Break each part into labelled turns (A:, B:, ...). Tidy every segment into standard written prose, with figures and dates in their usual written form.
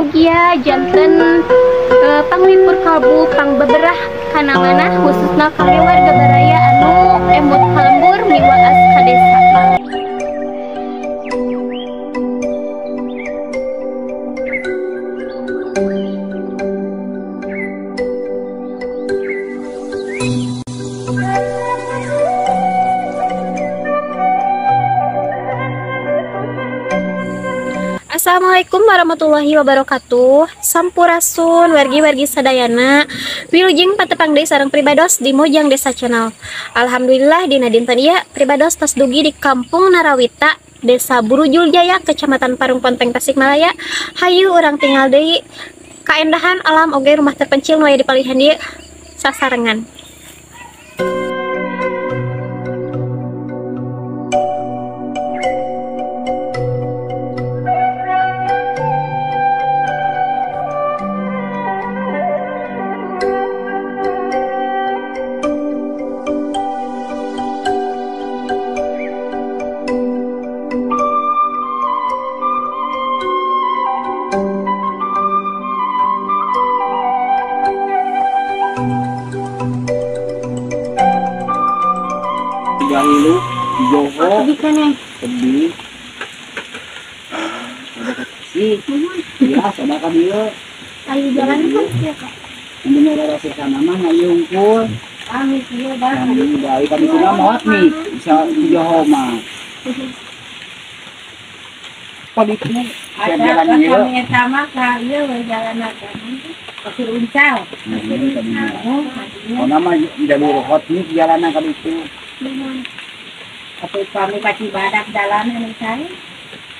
A: Mugia janten panglipur kalbu pangbeberah kana manah khususna kangge warga baraya anu emut ka lembur miwaas ka desa. Assalamualaikum warahmatullahi wabarakatuh. Sampurasun wargi-wargi sadayana. Wilujeng patepang deui sareng pribados di Mojang Desa Channel. Alhamdulillah dina dinten ieu pribados tos dugi di Kampung Narawita, Desa Burujul Jaya, Kecamatan Parung Ponteng, Tasikmalaya. Hayu urang tinggal deui kaendahan alam oge rumah terpencil nu aya di palihan dieu sasarengan.
B: Joho, sedih, sih, ya, sadaka dia.
A: Ayo jalan kan, ya kak.
B: Ini rasa sama mah ngayungkul.
A: Kami iya bang.
B: Kami dari kami sudah mau nih, bisa Joho mah. Politiknya,
C: ada
B: jalan
C: kami sama kali jalan apa? Pasir Uncal.
B: Oh nama jalur hot nih jalanan kali itu.
C: Atau kami pasti badak jalan ini saya.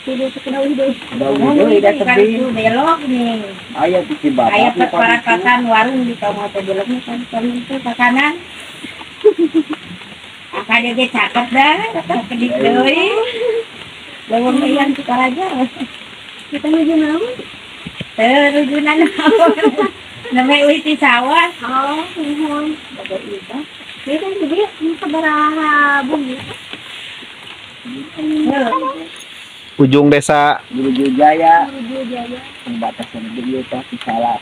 A: Tidak sekedar udah.
B: Udah tebing.
C: Belok nih.
B: Ayah di Cibadak.
C: Ayah perparakan warung di kamu atau beloknya kan paling itu ke kanan. Akan dia cakep dah, cakep deui. Lewat yang Sukaraja.
A: Kita nuju naon?
C: Teu nuju naon. Namanya euy ti sawah.
A: Oh, nuhun. Bapak ibu. Ieu teh gede sabaraha bumi.
D: Ujung desa
B: Burujul Jaya.
A: Burujul Jaya.
B: Pembatasan negeri pasti salah.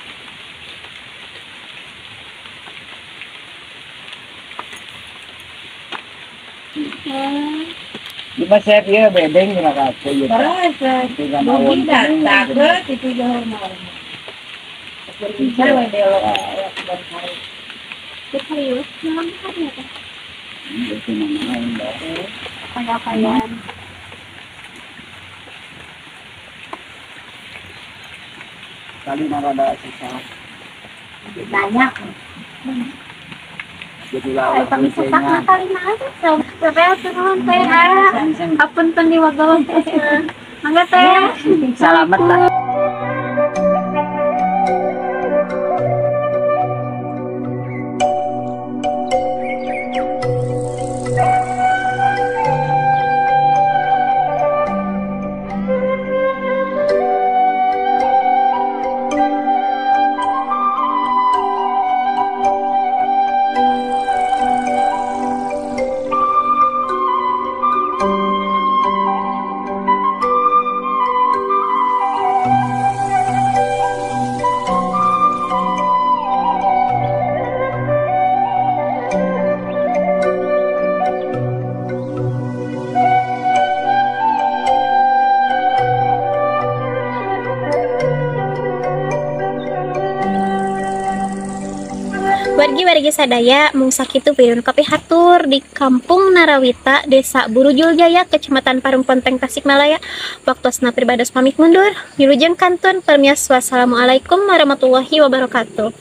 B: Di pasar ya bedeng kira kira.
C: Terus, bumi dah takut itu jauh mau. Bisa belok berkali.
A: Serius, memang kan ya kan?
B: Itu namanya.
A: Apa-apaan.
B: Kali marada susah.
C: Banyak.
B: Jadi lah.
A: Kami sesak kali mah. Teh turun teh. Apunten di wagah. Mangga teh.
B: Salamet lah.
A: Wargi-wargi sadaya mung sakitu video nu kapihatur di Kampung Narawita, Desa Burujul Jaya, Kecamatan Parung Ponteng, Tasikmalaya. Waktosna pribados pamit mundur. Wilujeng kantun permios, wassalamualaikum warahmatullahi wabarakatuh.